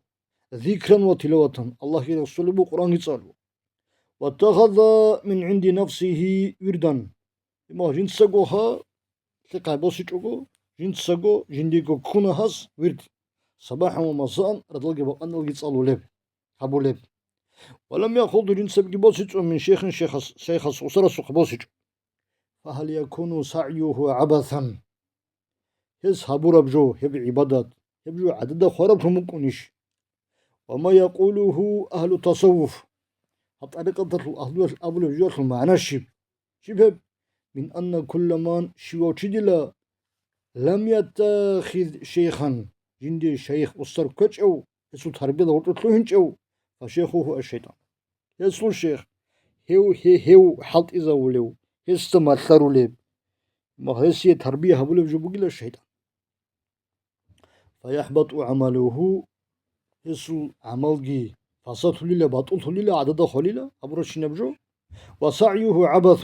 зикран ва тилаватан, Аллагьги рехсолеб буго, Къуръанги цӀалев, ваттахаза мин гӀинди нафсигьи вирдан, имма жинцаго гьа лъихъай босичӀого, жинцаго жиндиего ккуна гьас вирд, сабахӀан ва масаан, радалги бакъаналги цӀалулеб, гьабулеб. Ва лам яхуз, жинцабги босичӀо, мин шейхин, шейхас, шейхас, устарасухъе босичӀо. Фагьал якуну сагӀюгьу гӀабасан? Гьес гьабураб жо, гьеб гӀибадат, гьеб жо гӀадада хвараблъун букӀунищ? Ва ма якъулугьу агьлу тасаввуф, гьаб тӀарикъаталъул агьлуялъ абулеб жоялъул магӀна щиб? Щиб гьеб? Мин анна кулла ман, щивав чи дила, лам яттахиз шейхан, жинде шайх, устар кквечӀев, гьесул тарбияда гъоркье лъугьинчӀев, фашейхуху аш-шайтӀан. Гьесул шейх, гьев, гье-, гьев хӀалтӀизавулев, гьесда малъарулеб, ва гьесие тарбия гьабулев жо бугила шайтӀан. فيحبط عمله, гьесул гӀамалги фасадлъулила, батӀуллъулила, гӀадада холила гьабурабщинаб жо. وسعيه عبث,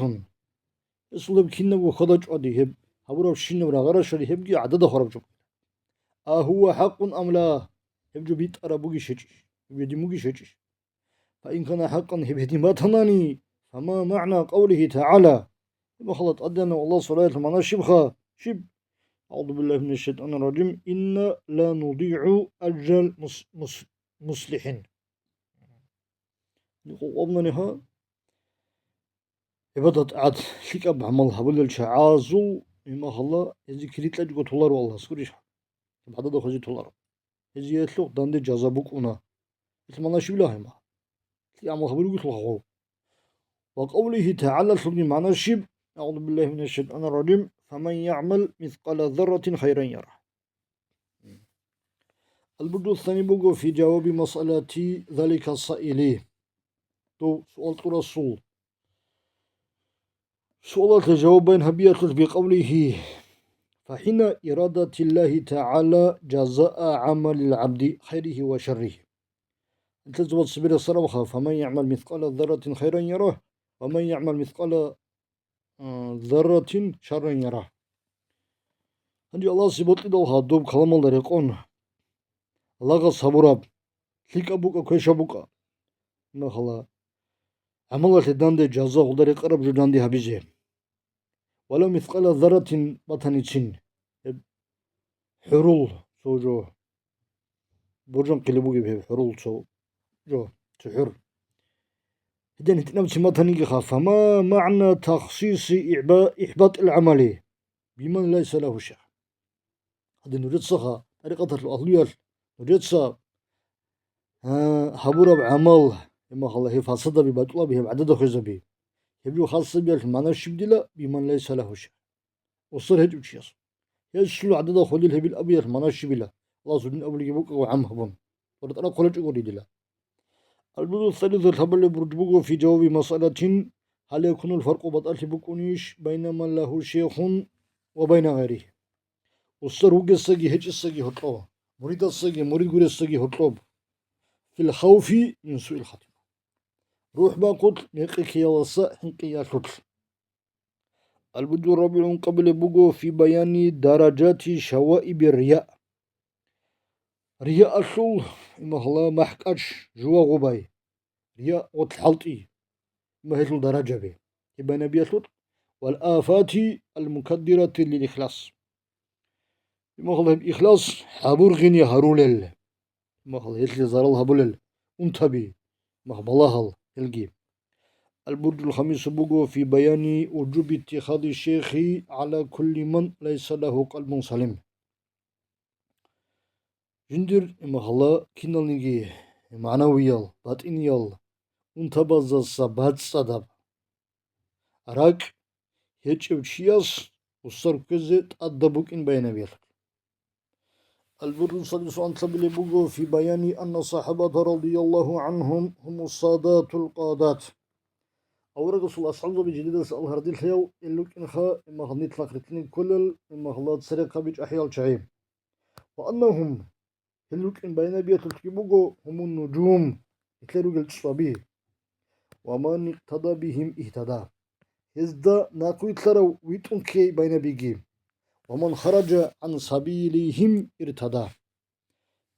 гьесул гьеб кинабго хьвада-чӀвади, гьеб гьабурабщинаб рагъа-рашари гьебги гӀадада хвараб жо. أهو حق أم لا, гьеб жо битӀараб бугищ гьечӀищ, гьеб жо дин бугищ гьечӀищ. فإن كان حقا, гьеб гьедин батанани, فما معنى قوله تعالى, гьеб мехалда тӀадегӀанав Аллагьасул аяталъул магӀна щибха? Щиб? أعوذ بالله من الشيطان الرجيم. إنا لا نضيع أجر المص-, مص-, المصلحين. Къо-, къо-, къобнани гьа, гӀибадат-тӀагӀат, лъикӀаб гӀамал гьабулел чагӀазул, гьеб мехалда, гьезие кири кьечӀого толаро Аллагьас, гурищ? Гьеб гӀадада хвезе толаро. Гьезиялъухъ данде жаза букӀуна. Ил магӀна щибила гьеб? ЛъикӀ гӀамал гьабулеб бугелъул гьагъов. وقوله تعالى, лъугьин магӀна щиб? أعوذ بالله من الشيطان الرجيم. فمن يعمل مثقال ذرة خيرا يره. البرد الثاني буго في جواب مسألة ذلك السائل. Дов суал кьурасул суалалъе жаваб баян гьабиялъулъ, بقوله: فحين إرادة الله تعالى جزاء عمل العبد خيره وشره. Гьелъул жаваб цебе рехсарабха: فمن يعمل مثقال ذرة خيرا يره، ومن يعمل مثقال, а, ذرة شرا يره. Гьанже Аллагьасе бокьидал гьадуб каламалда рекъон, лагъас гьабураб, лъикӀаб букӀа, квешаб букӀа. Махала, гӀамалалъе данде жаза гьелда рекъараб жо данде гьабизе. ولو مثقال ذرة батаницин. Гьеб хӀурул цо жо. Боржанхъилеб бугеб гьеб хӀурул цо жо, цо хӀур. Гьедин гьитӀинабцин батанигиха, فما معنى تخصيص إحبا-, إحباط العمل بمن ليس له شيء. Гьадин нужецаха, тӀарикъаталъул агьлуялъ, нужеца, а, гьабураб гӀамал, гьеб махала, гьеб фасадаби, батӀулаби, гьеб гӀадада хвезаби. Гьеб жо хасабиялъ магӀна щиб дила, بمن ليس له شيء. Устар гьечӀев чияс. Гьес щула гӀадада холел гьебил абиялъ магӀна щибила, Аллагьас гьудин абулебги букӀаго гӀам гьабун. ТӀоритӀара хъолечӀого ридила. البرد الثالث, лъабабилеб бурж буго في جواب مسألة: هل يكون الفرق, батӀалъи букӀунищ, بين من له شيخ وبين غيره. Устар вугесаги гьечӀесаги гьоркьоб, муридасаги мурид гуресаги гьоркьоб. في الخوف من سوء الخاتمة. РухӀ бахъулъ, мекъи ккеялдаса хӀинкъиялъулъ. البرد الرابع, ункъабилеб буго في بيان درجات شوائب الرياء. Риялъул, имахала, махӀкӀач жува гъубай. Рия гъотлъ хӀалтӀи. Има гьелъул даражаби. Гьеб байнабиялъул. والآفات المكدرة للإخلاص. Имахала, гьеб ихлас гьабургъине гьарулел. Махал гьелъие зарал гьабулел унтаби, мах балагьал гьелги. البرد الخامس буго في بيان وجوب اتخاذ الشيخ على كل من ليس له قلب سليم. Жиндир, имахала, киналниги магӀнавиял, батӀиниял унтабаздаса бацӀцӀадаб ракӀ гьечӀев чияс устар ккезе тӀадаб букӀин баянабиялъул. البرد السادس, анлъабилеб буго في بيان أن الصحابة رضي الله عنهم هم السادات القادات. Аварагасул асхӀабзаби жидедаса алгьардилъаял ил рукӀинха, имахал нилъ ахирлъине кколел, имахалда церехъаби чӀахӀиял чагӀи. وأنهم, гьел рукӀин баянабиялъулъги буго, هم النجوم, нилъер ругел цӀцӀаби. ومن اقتدى بهم اهتدى. Гьезда нахъвилълъарав витӀун ккей баянабиги. ومن خرج عن سبيلهم ارتدى.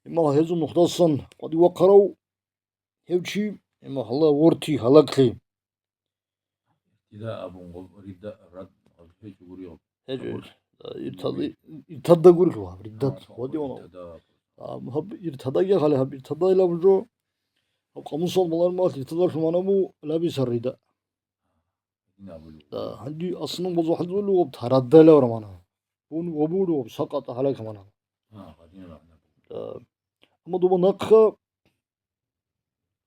Имал гьезул нухдасан къватӀив вахъарав гьев чи, имахалла, ворти гьалаглъи. Дида абун гъоб-, рида-, рад-, гъоб гьечӀо гуригъ. ГьечӀо, гьечӀо. Иртада, иртада гурилъул гьаб, риддат. А, гъодиона. Иртада. А, гьаб иртадаги хали, гьаб иртада илаб жо. Гьаб къамусал балар мал иртада лъуманабу лабисар рида. Дин абулев. Да, гьанди аслан базу хӀалзулев гъоб тарадда илаб рамана. Бун гъобулев гъоб сакъата гьалак мана. А, гъадин рамана. Да. Амма дуба нахъа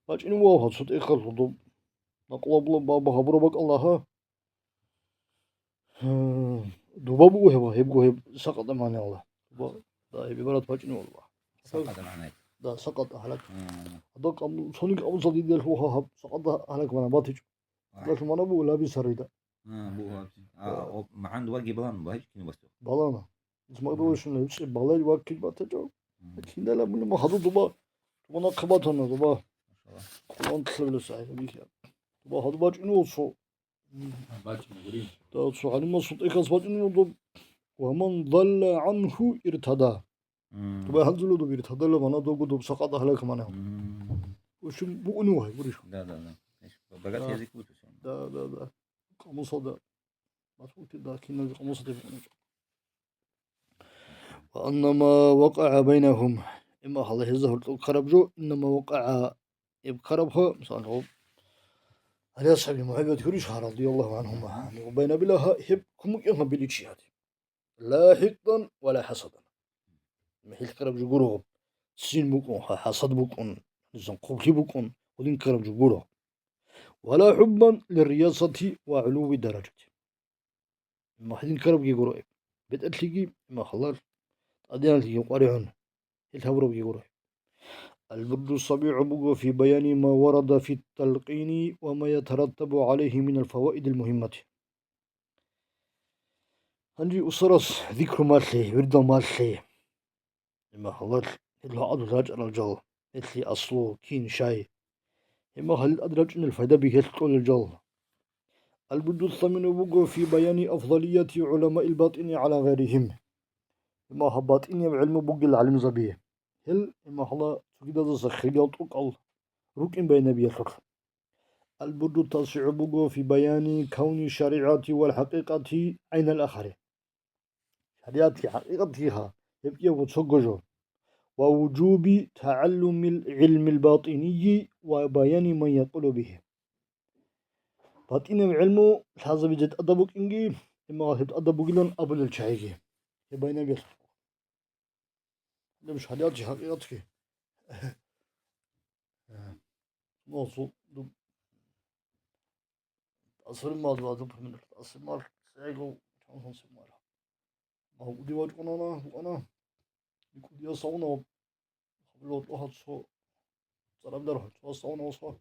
бачӀин вав гьаб цо тӀехалъул доб. Накълабла баба гьабура бакӀ Аллагьа. Дуба буго гьеб, гьебго гьеб сакъата мана Аллагь. Дуба, да, гьеб гӀибарат бачӀин вав. Сакъата мана. Да, сакъата гьалак. Мм. Ада къам-, цони къамусал диде лъугьа гьаб сакъата гьалак мана батичӀо. Ахь. Далъун мана буго лабисарида. А, буго лабиси. А, Да. о, магӀан ваги балан, багьичӀ кин басу. Балана. Исмагъдурушин лебцӀи балай вакил батачӀо. Мгм. Киндала муна ма хадуб дуба. Дуба нахъа батана, дуба. Машалла. Къуръан тилавила сахӀи бихьа. Дуба хадуб бачӀун вуцо. БачӀун гури. Да, цо гӀалимасул тӀехьалъ бачӀун вуго. Ва ман далла гӀанху иртада. Мгм. Дуба хӀанзулу дуб иртадала мана дого дуб сакъада гьалак мана. Мгм. В общем, букӀуни вай, гурищ. Да, да, да. Иш, богатый Да. язык будет всё равно. Да, да, да. Къамусалда. Батулки да, киналги къамусалда букӀуни. Ва аннама вакъагӀа байнагьум. Имма гьалла гьезда гьоркьоб ккараб жо, иннама вакъагӀа, гьеб ккарабха, мисал, гьаб, гьале асхӀаби МухӀаммад гурищ гьа, радияллагьу гӀанхума. Ва байнабила гьа, гьеб кумукӀин гьабили чи гьади. Ла хӀикъдан ва ла хӀасадан. Гьелъ ккараб жо гуро гьаб. Ццин букӀун, гьа, хӀасад букӀун, низам хъублъи букӀун, гьудин ккараб жо гуро. Ва ла хӀуббан лирриясати ва гӀулуви даражати. Имма гьедин ккарабги гуро гьеб. БетӀерлъиги, имма халал, тӀадегӀанлъиги къваригӀун, гьел гьабурабги гуро гьеб. Албурду сабигӀу буго фи баяни ма варада фи талкъини ва ма ятараттабу гӀалайгьи минал фаваидил мугьиммати. Гьанже усарас зикру малъе, вирдал малъе. Имма гьалал гьел гьадул рачӀарал жал, гьелъи аслу, кин, щай. Имма гьалил тӀад рачӀунел пайдаби гьелъ кьолел жал. Албудусламину буго фи баяни афдалияти гӀуламаил батӀини гӀала гъайригьим. Имма гьаб батӀинияб гӀилму бугел гӀалимзаби. Гьел, имма гьала цогидазаса хириял тӀокӀал рукӀин байнабиялъулъ. Албурду тасигӀу буго фи баяни кавни шаригӀати вал хӀакъикъати гӀайнал ахари. ШаригӀатги хӀакъикъатгиха, гьеб кӀиябго цого жо. Ва вужуби тагӀаллумил гӀилмил батӀинийи ва баяни ман якъулу бигьи. БатӀинаб гӀилму лъазабизе тӀадаб букӀинги, имма гьеб тӀадаб бугилан абулел чагӀиги. Гьеб байнабиялъ. Гьеб шаригӀатги хӀакъикъатги. Э, ну, су-, ду-, тӀасирмал ва дуб-, тӀасирмал цӀего чанлъун симал. Ма удив вачӀунана, букӀана. КӀудияс авна, хабило тӀохӀа цо цӀарабилар цо савна осо.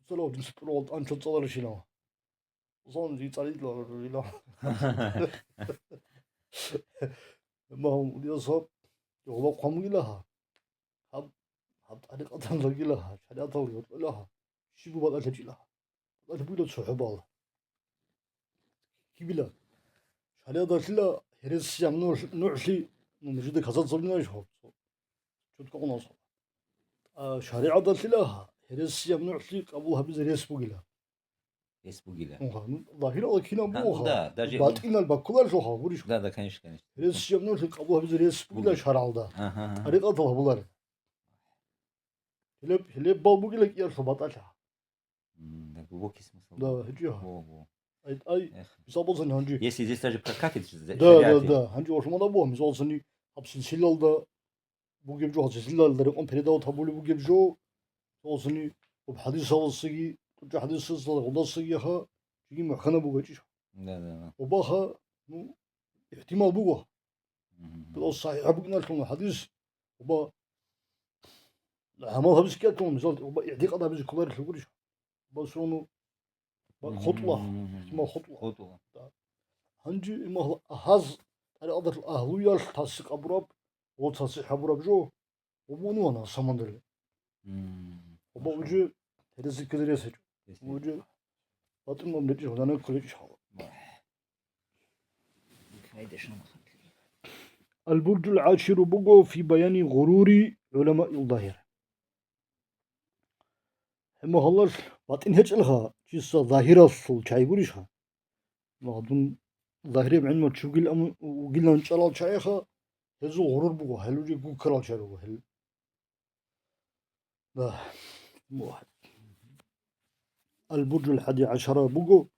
Цо лав динса тӀурал тӀанчо цӀаларищила. Зон ри цӀалидла рила. Ма удияс гьаб, гьоба хъван бугила гьа. Гьаб, гьаб тӀарикъатан лагила гьа, шаригӀатал йоркьила гьа. Щиб батӀалъачӀила гьа. БатӀалъи бугила цохӀо бала. Кибила? ШаригӀаталъила гьересияб нугӀ-, нугӀлъи, ну, мужида казацӀабинаищ гьаб? Цо, чутка къунал цо. А, шаригӀаталъила гьересияб нугӀлъи къабул гьабизе рес бугила. Рес бугила. Унха, ну, загьиралда кинаб А, ну бугоха? Да, даже БатӀинал баккуларищ гьаб, гурищ? Да, да, конечно, конечно. Гьересияб нугӀлъи къабул гьабизе рес бугила Бугила. Шаргьалда. Ага, ага. ТӀарикъатал гьабулар. Гьелеб, гьелеб бал бугила кӀиялъул батӀалъа. М, да, глубокий смысл. Да, гьечӀо. Во, во. Ай, ай, Эх. мисал босани гьанжи. Если здесь даже прокатит, Да, да, шаригӀат. Да. Гьанжи ва шумана бо, мисал босани, гьаб силсилалда бугеб жо, гьаб силсилалда рекъон передавать гьабулеб бугеб жо, мисал босани, гьаб хӀадисалдасаги, тӀучӀа хӀадисалда, гьудасаги яха, жиги мухӀканаб бугачӀищ. Да, да, да. Обаха, ну, ихтимал буго. Мгм. Билал сахӀихӀ букӀиналъун хӀадис, оба гӀамал гьабизе ккелъул, мисал, оба игӀтикъад гьабизе кколарелъул гурищ. Оба суну, ба-, Мгм, хотӀула, мгм, мгм. ихтимал хотӀула. ХутӀула. Да. Гьанже имагьла гьаз тӀарикъаталъул агьлуялъ тасдикъ гьабураб ва тасихӀ гьабураб жо, оба унивана самандали. Мгм. Оба Машалла. уже гьересикказе рес гьечӀо. Рес гьечӀо. Уже батӀин мамлечӀи гьуданай кколечӀищ хала. Албуржул гӀаширу буго фи баяни гъурури гӀуламаил загьир. Гьеб мухьалалъ батӀин гьечӀелха, числа загьиралъул чагӀи гурищха? Ва дун загьирияб гӀилму чугил аму-, вугилан чӀарал чагӀиха, гьезул гъурур буго, гьел уже гуккарал чагӀи руго, гьел. Да. Албуржул хӀади гӀашара буго,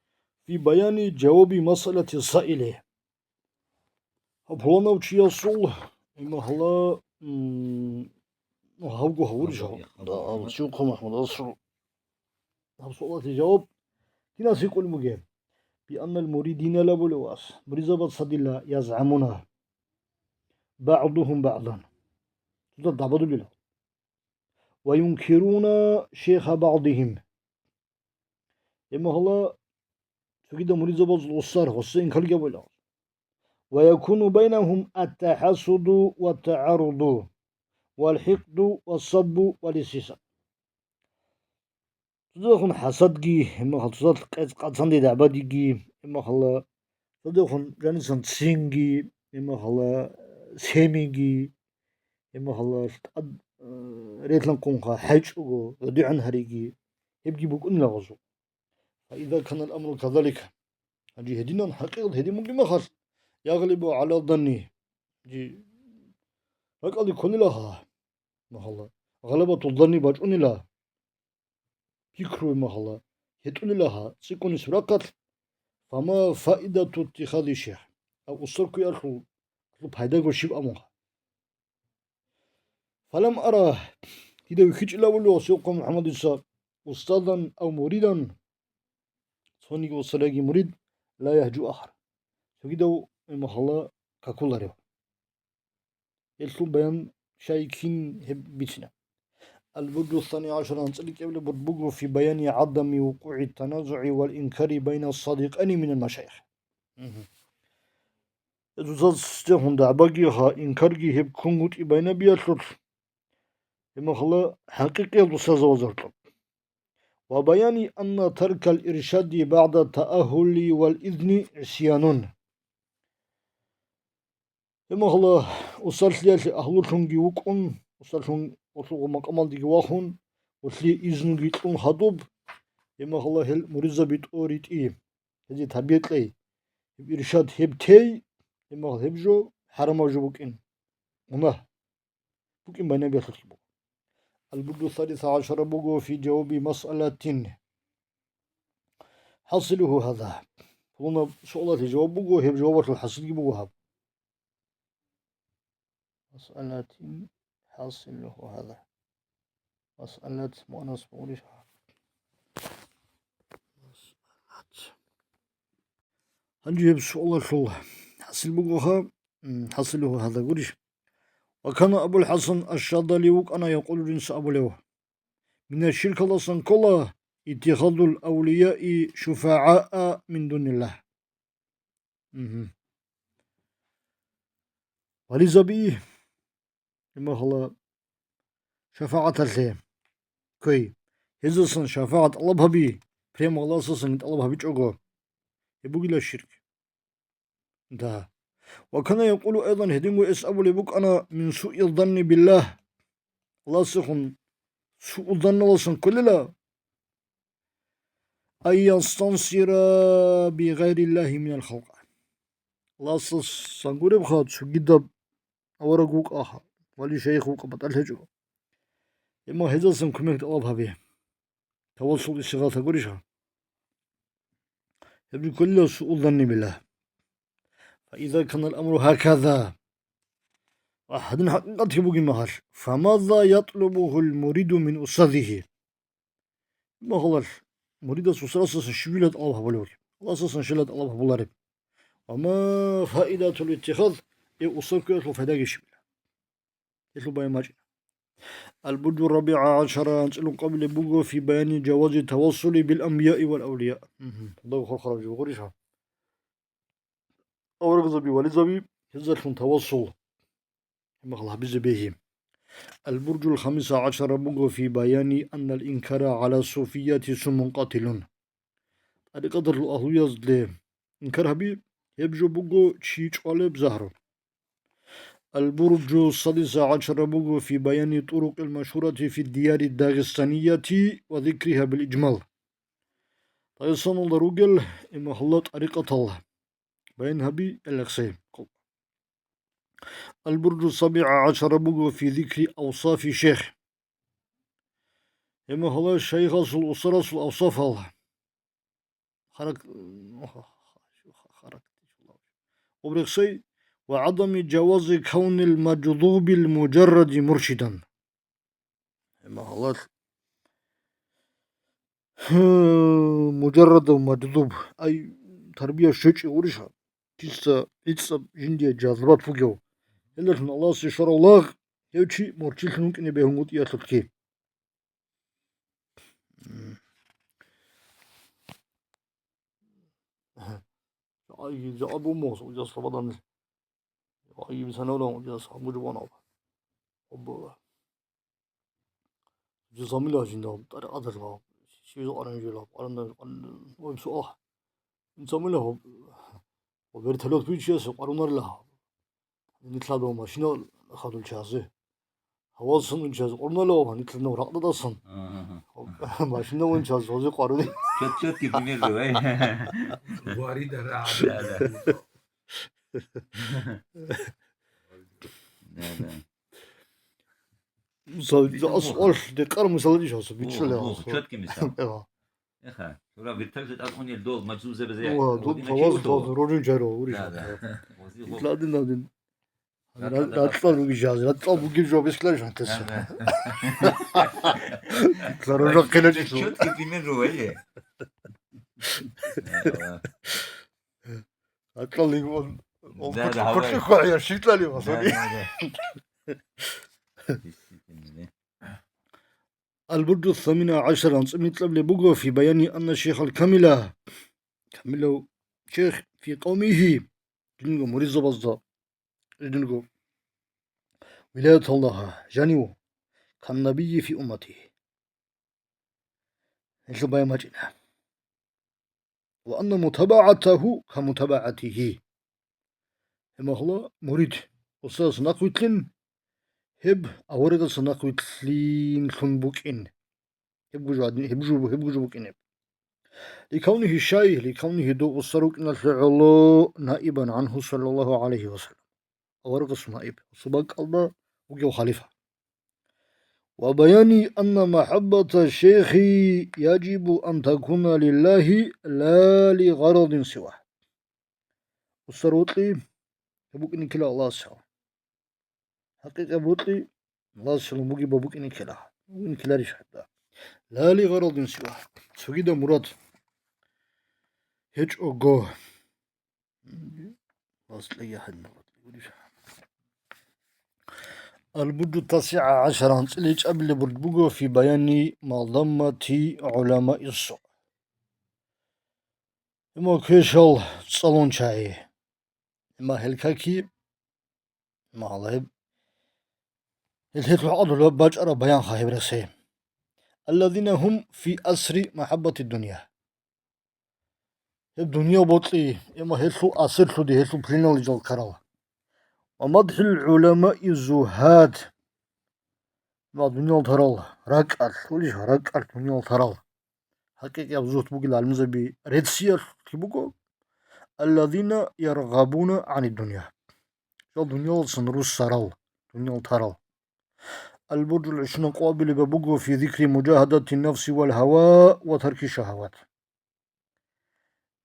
фи баяни жаваби масъалати саили. Гьаб пуланав чиясул, имагьла, м, гьавго гьавурищ гьав. Гьаб, Да, гьаб, гьаб, чӀухъа МахӀмуд асул. Гьаб суалалъе жаваб кинас гьикъулеб бугеб? Бианнал муридина лабулев ас, муридзабаца дила язгӀамуна. БагӀдухум багӀдан. Цода дабадулила. Ва юнкируна шейха багӀдихим. Гьеб мехалъ цогидал муридзабазул усар, гъосда инкарги гьабулел. ويكون بينهم التحاسد والتعارض والحقد والسب والاستحساد. Цоцадехун хӀасадги, гьеб мехалъ цоцалъ къец-къацанде дагӀбадиги, гьеб мехалъ цоцадехун жанисан ццинги, гьеб мехалъ семиги, гьеб мехалъ тӀад, э, релъанхъунха хӀечӀого, гӀодигӀан гьариги, гьебги букӀунила гъозул. فإذا كان الأمر كذلك, гьанже гьединан хӀакъикъат гьедин бугеб мехалъ, يغلب على الظن, жи ракӀалде кколила гьа, мехалъ, гъалабату занни бачӀунила, пикру мехалъ, гьетӀулила гьа, цӀикӀкӀунисеб рахъалъ, فما فائدة اتخاذ الشيخ, ав усар кквеялъул пайдаго щиб абун гьа. فلم أر, дида вихьичӀила вуго Сиухъа МухӀаммадица, أستاذا أو مريدا, цониги усар яги мурид, لا يهجو آخر, цогидав гьеб мехалъ какуларев. Гьелъул баян щай кин гьеб бицина. البرج الثاني عشر, анцӀила кӀиабилеб бурд буго في بيان عدم وقوع التنازع والإنكار بين الصادقين من المشايخ. Мгьу. Гьезул цоцазде гьунда гьабаги гьа инкарги гьеб ккунгутӀи байнабиялъулъ, гьеб мехалъ хӀакъикъиял дусазавазаркьаб. وبيان أن ترك الإرشاد بعد التأهل والإذن عصيان. Гьеб мехалъ усарлъиялъе агьлулъунги вукӀун, усарлъун гъолъул макъамалдеги вахун, гъолъие изнуги кьун хадуб, гьеб мехалъ гьел муридзаби тӀоритӀи, гьезие табигӀ кьей, гьеб иршад гьеб тей, гьеб мехалъ гьеб жо хӀарамаб жо букӀин, мунагь букӀин байнабиялъулъги буго. البرج الثالث عشر буго في جواب مسألة حاصله هذا. Пуланаб суалалъе жаваб буго, гьеб жавабалъул хӀасилги буго гьаб. مسألة حاصله هذا. مسألة مؤنث бугурищ? مسألة. Гьанже гьеб суалалъул хӀасил буго гьаб, м, حاصله هذا гурищ. وكان أبو الحسن الشاذلي вукӀана يقول, жинца абулев: من الشرك, Аллагьасдасан ккола, اتخاذ الأولياء شفعاء من دون الله. Мгьу. Вализаби, гьеб мехалъ шафагӀаталъе кквей, гьезасан шафагӀат тӀалаб гьаби, прямо Аллагьасдасан тӀалаб гьабичӀого, гьеб бугила ширк. Да. وكان يقول أيضا, гьединго гьес абулеб букӀана, من سوء الظن بالله, Аллагьасдехун суузанналасан кколила, أن يستنصر بغير الله من الخلق. Аллагьасдасан гуребха, цогидаб авараг вукӀаха, вали шайх вукӀа, батӀалъ гьечӀо. Амма гьезасан кумек тӀалаб гьабе. Тавассул, истигъаса гурищха? Гьеб кколила суузанни билла. فإذا كان الأمر هكذا. Ва гьадин хӀакъикъатги бугеб мехалъ, فماذا يطلبه المريد من أستاذه؟ Мехалъ муридас устарасдасан щибила тӀалаб гьабулев? Аллагьасдасан щибила тӀалаб гьабулареб? وما فائدة الاتخاذ, гьеб усар кквеялъул пайдаги щибила? Гьелъул баян бачӀина. البرج الرابع عشر, анцӀила ункъабилеб буго في بيان جواز التوسل بالأنبياء والأولياء. Мгьу. Дагь хурхараб жо гурищха? Аварагзаби, вализаби, гьезалъун тавассул гьеб мехалъ гьабизе бегьи. البرج الخامس عشر буго في بيان أن الإنكار على الصوفية سم قاتل. ТӀарикъаталъул агьлуязде инкар гьаби, гьеб жо буго чи чӀвалеб загьру. البرج السادس عشر буго في بيان الطرق المشهورة في الديار الداغستانية وذكرها بالإجمال. Дагъистаналда ругел гьеб мехалъ тӀарикъатал баян гьаби гьелъул. البرج السابع عشر буго في ذكر أوصاف الشيخ. Гьеб мехалъ шайхасул, устарасул авсафал. Харак-, харак-, وعدم جواز كون المجذوب المجرد مرشدا. Гьеб мехалъ мужаррадав мажзуб, ай, тарбия щвечӀев гурищха, киса гӀицӀаб жиндие жазбат бугев. Гьелдалъун Аллагьасе щварав лагъ, гьев чи мурчилъун вукӀине бегьунгутӀиялъулъги. Ай, жакъа буммугъ, уджас лабадан. Ай, бисанавлан, уджас гьаб бугеб ванав. Обба. Уджас гьамила жинда, тӀарикъаталъ гьаб. Щибиз къаран жила, къаран, къаран, ой, суал. Инсамила гьаб. Ва вертолет бугев чиясе къарунарила гьаб. Нилъ гьадав машина хадул чиясе. Гьавасан унчаз къурнала ва нилъ нур ракъдадасан. Ага. Машина унчаз гьозе къварулин. Чёт-, чёткий пример жо, ай. Варида ра. Да, да. Да, да. Мисал, Биту асфальт, муха. Декъар мисал диш гьасаб, Муха, бичӀчӀулев муха, гьасаб. Чёткий мисал. Эва. Эха, тура вертолет тӀад унел дол, мажзубзабазе. Ва, дол, гьодин таваз, чӀи таваз, гьуро. Рожун чаро, уриш. Да, да. Гьози гьоб. Итладин адин. Ракъа Ра-, да ракьал ракъа. Руги жаз, ракьал бугеб жо бескла жан тес. Да, да. Ларожо Ай, къилачӀ чё-, чу. Чёткий пример жо, ай. Да, да. Ракьал лигон. Да, да, Курчу хвая, шитлали ва, да, сори. Да, да. Действительно, да. Албурду самина гӀашара анцӀила микьабли буго фи баяни анна шейхал камила. Камилав шейх фи къавмигьи. Жинго муридзабазда. Жинго вилаяталлагьа жанив. Кан набийи фи умматигьи. Гьелъул баян бачӀина. Ва анна мутабагӀатагьу ка мутабагӀатигьи. Гьеб махла мурид устазас нахъвилълъин, гьеб аварагас нахъвилълъинлъун букӀин. Гьеб гужу гьадин, гьеб жу-, гьеб гужу букӀин гьеб. Ликавнигьи шай, ликавнигьи дов устар вукӀиналъе гӀоло наибан гӀанху саллаллагьу гӀалайгьи ва саллам. Аварагасул наиб, гьесул бакӀалда вугев халифа. Ва баяни анна махӀаббата шейхи яжибу ан такуна лиллагьи ла ли гъарадин сивагь. Устар вокьи, гьеб букӀине ккела Аллагьасул. ХӀакъикъат вокьи, Аллагьасул бугеб букӀине ккела. БукӀине ккеларищ гьебда? Ла ли гъарадин сивагь. Цогидаб мурад гьечӀого. Албурду тасигӀа гӀашара анцӀила чӀабилеб бурд буго фи баяни мадаммати гӀуламаи су. Гьеб квешал цӀалун чагӀи. Гьеб гьел каки, гьеб гьел гьелъул гьадулаб бачӀараб баянха гьеб рехсе. Алладина гьум фи асри махӀаббати дунья. Гьеб дуниял бокьи, амма гьелъул асирлъуди, гьелъул пленалде жал ккарал. Ва мадхӀил гӀуламаи зугьад. Ва дуниял тарал ракӀалъ, улищ, ракӀалъ дуниял тарал. ХӀакъикъияб зугьд бугел гӀалимзаби рецциял буго. Алладина яргъабуна гӀани дунья. Жал дуниялдасан руссарал, дуниял тарал. Албуржул гӀишрун къо абилеб буго фи зикри мужагьадати нафси вал гьава ва тарки шагьават.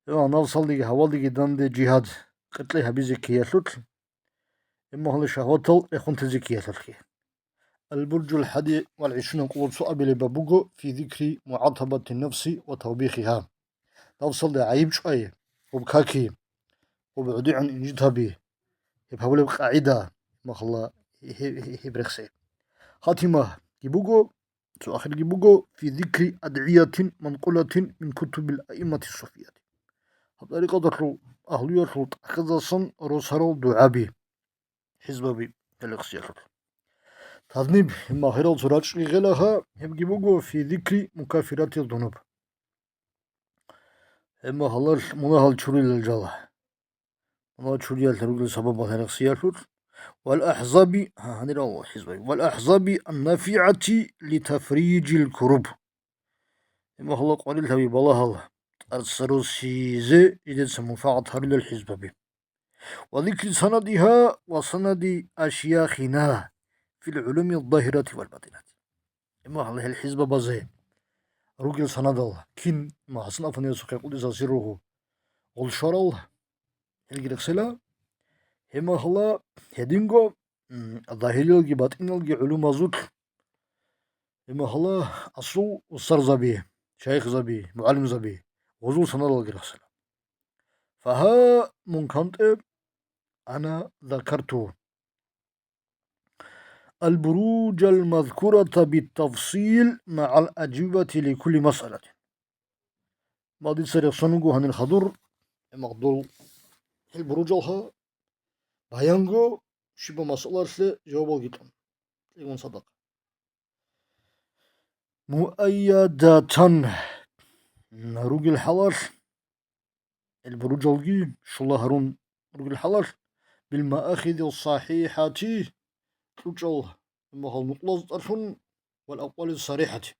Ва нафсалдеги гьавалдеги данде жигьад къеркьей гьабизе ккеялъулъ, амма гьале шагьватал рехунтезе ккеялъулъги. Албуржул хӀади вал гӀишрун къо цо абилеб буго фи зикри мугӀатабати нафси ва тавбихиха. Нафсалда гӀайиб чӀвай, гьеб каки, гьеб гӀодигӀун инжит гьаби, гьеб гьабулеб къагӀида, махалла гьеб, гьеб, гьеб рехсе. Хатимаги буго, цо ахирги буго, фи зикри адгӀиятин манкъулатин мин кутубил аиммати суфияти. Гьаб тӀарикъаталъул агьлуялъул тӀахьазасан росарал дугӀаби, хӀизбаби гьел рехсиялъул. Тазниб, гьеб махирал цо рачӀги гьелаха, гьебги буго фи зикри мукаффирати зунуб. Гьеб махалалъ мунагьал чурилал жала. Мунагьал чуриялъ ругел сабабал гьел рехсиялъулъ. Вал ахӀзаби, гьа, гьанирал хӀизбаби. Вал ахӀзаби аннафигӀати литафриджил куруб. Гьеб махалал къварилъаби балагьал тӀарцарусизе жидеца мунфагӀат гьарулел хӀизбаби. Ва зикри санадиха ва санади ашяхина фил гӀулуми ззагьирати вал батинати. Гьеб махалал гьел хӀизбабазе ругел санадал, кин ма ХӀасан-афандиясухъе къуддиса сирругьу гъул щварал, гьелги рехсела, гьеб махалал гьединго, м, загьириялги батӀиниялги гӀулумазулъ, гьеб махалал асул устарзаби, шайихзаби, мугӀалимзаби, гъузул санадалги рехсела. Фагьа, мун кантӀе, ана закарту албуруджал мазкурата биттафсил магӀал аджвибати ликулли масъалатин. Ва дица рехсон вуго гьанир хадур, гьеб махалал гьел буружалха баянго щибаб масъалалъе жавабалги кьун. Кьигун садакъ. Муайядатан ругел хӀалалъ, гьел буружалги щула гьарун ругел хӀалалъ, билмаахиди сахихӀати, кьучӀал гьебмагьал нукълаздалъун, вал акъвали сарихӀати.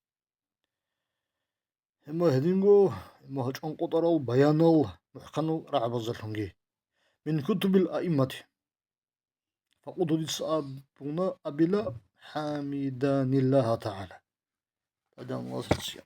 Гьебмагь гьединго, гьебмагьал чӀван къотӀарал баянал мухӀканал рагӀабаздалъунги. Мин кутубил аиммати. Факъулту, дица абуна, абила, хӀамиданиллагьа тагӀала. Аллагьасул